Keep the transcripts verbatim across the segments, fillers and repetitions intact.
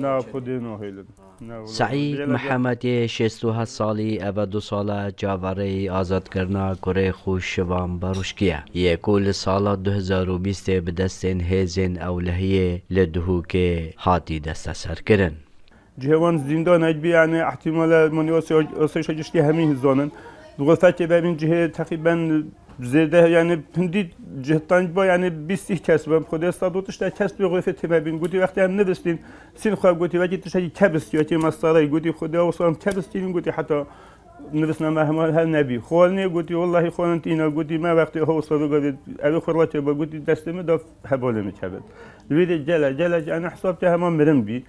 Na Xwedê nahêlin. Na wala. Seîd Mihemed yê şêst û heft salî eve du sal e çaverêyî azadkirina kurê xwe Şivan Barûşkî ye, yê ku li sala du hezar û bîstê bi destên hêzên ewlehiyê li Duhokê hatî desteserkirin. Cihê wan zîndanek bî, yanî ihtimale manî asayişa giştî hemî zanin. Di xurfetê vebîn cihê teqrîben zêde, yanî hindî cihtanc ba, yanî bîst kes be. Xwedê sed û tiştek kes bi xurfetê vebîn. Gotî wextê em nivistîn, sîn xwe gotî wekî tiştekî kebistî, wekî mestareyî. Gotî Xwedê wisa em kebistînin, gotî heta nivisna me hema her nebî. Xwarinê gotî, wellahî xwarin tîna, gotî me wextê hewsa bigavê, evê xurfetê ba, gotî destê min da hevalê min kevin. Li vê de gele, gele, yanî hesab ke hema mirin bî.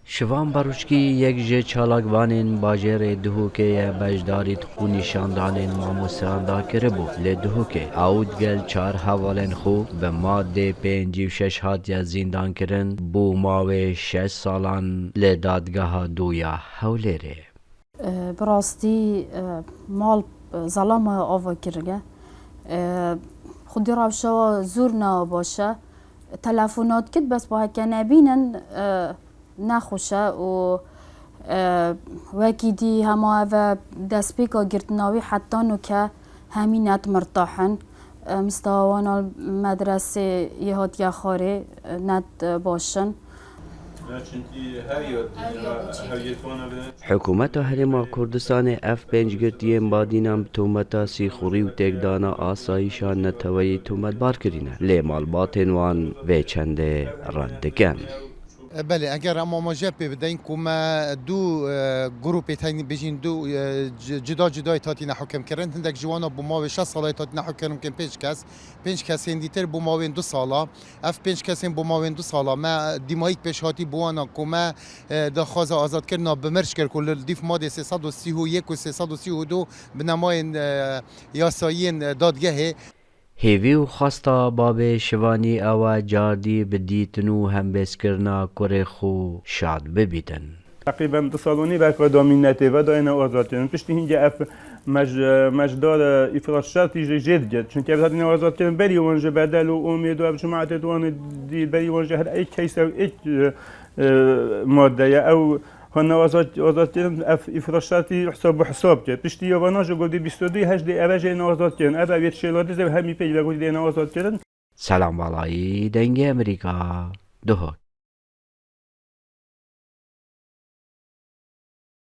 Şivan Barûşkî yek ji çalakvanên bajêrê Duhokê ye, beşdarî di xwenîşandanên mamosteyan de kiribû. Li Duhokê ew digel çar hevalên xwe bi madê pêncî û şeş hatiye zîndankirin, bû mawê şeş salan li dadgeha dû ya Hewlêrê. Bi rastî mal zelama ava kirine. Xwedî rewşa zor ne baş e. Telefonat kit bes ba heke nebînin nexweş e û wekî dî hema eve destpêka girtina wî heta nuke hemî net mirtah in. Mistewa wana medresê yê hatiye xwarê net baş in. Hikûmeta Herêma Kurdistanê ev pênc girtiyên badînan bi tometa sîxurî û têkdana asayîşa neteweyî tometbar kirîne, lê malbatên wan vê çendê red dikin. Belê, eger em amaje pê bideyin ku me du grûpê teynî bijîn du cuda cudayê hatîne hukimkirin, hindek ji wana bo mawê şeş salayê hatîne hukimkirin pênc kes, pênc kesên dîtir bo mawên du sala. Ev pênc kesên bo mawên du sala me dîmayîk pêşhatî bi wan a ku me daxwaza azadkirina bi mirç kir ku li dîf madê sê sed û sî û yek û sê sed û sî û du binemayên yasayiyên dadgehê. Hêvî û xwesta babê Şivanî ew e cardî bi dîtin û hembêzkirina kurê xwe şad bibîtin. Teqrîben du sal û nîv ev veda mînetê veda êne azadkirin. Piştî hînce ev mej, mejdar îfrat şertî jê jê digir. Çunke ev hatine azadkirin berî wan ji bedel û umêd û ev cimaetê di wan dî berî wan ji her êk case ew êk madde ye. Ew hane azad, azadkirin ev îfrat şertî hesab bi hesab kir. Piştî ya vana ji gotî bîst û du heştê eve jê êne azadkirin. Ev ev yê şêladî zê hemî pêk ve gotî dê êne azadkirin. Selam Balayî, Dengê Emerîka, Duhok.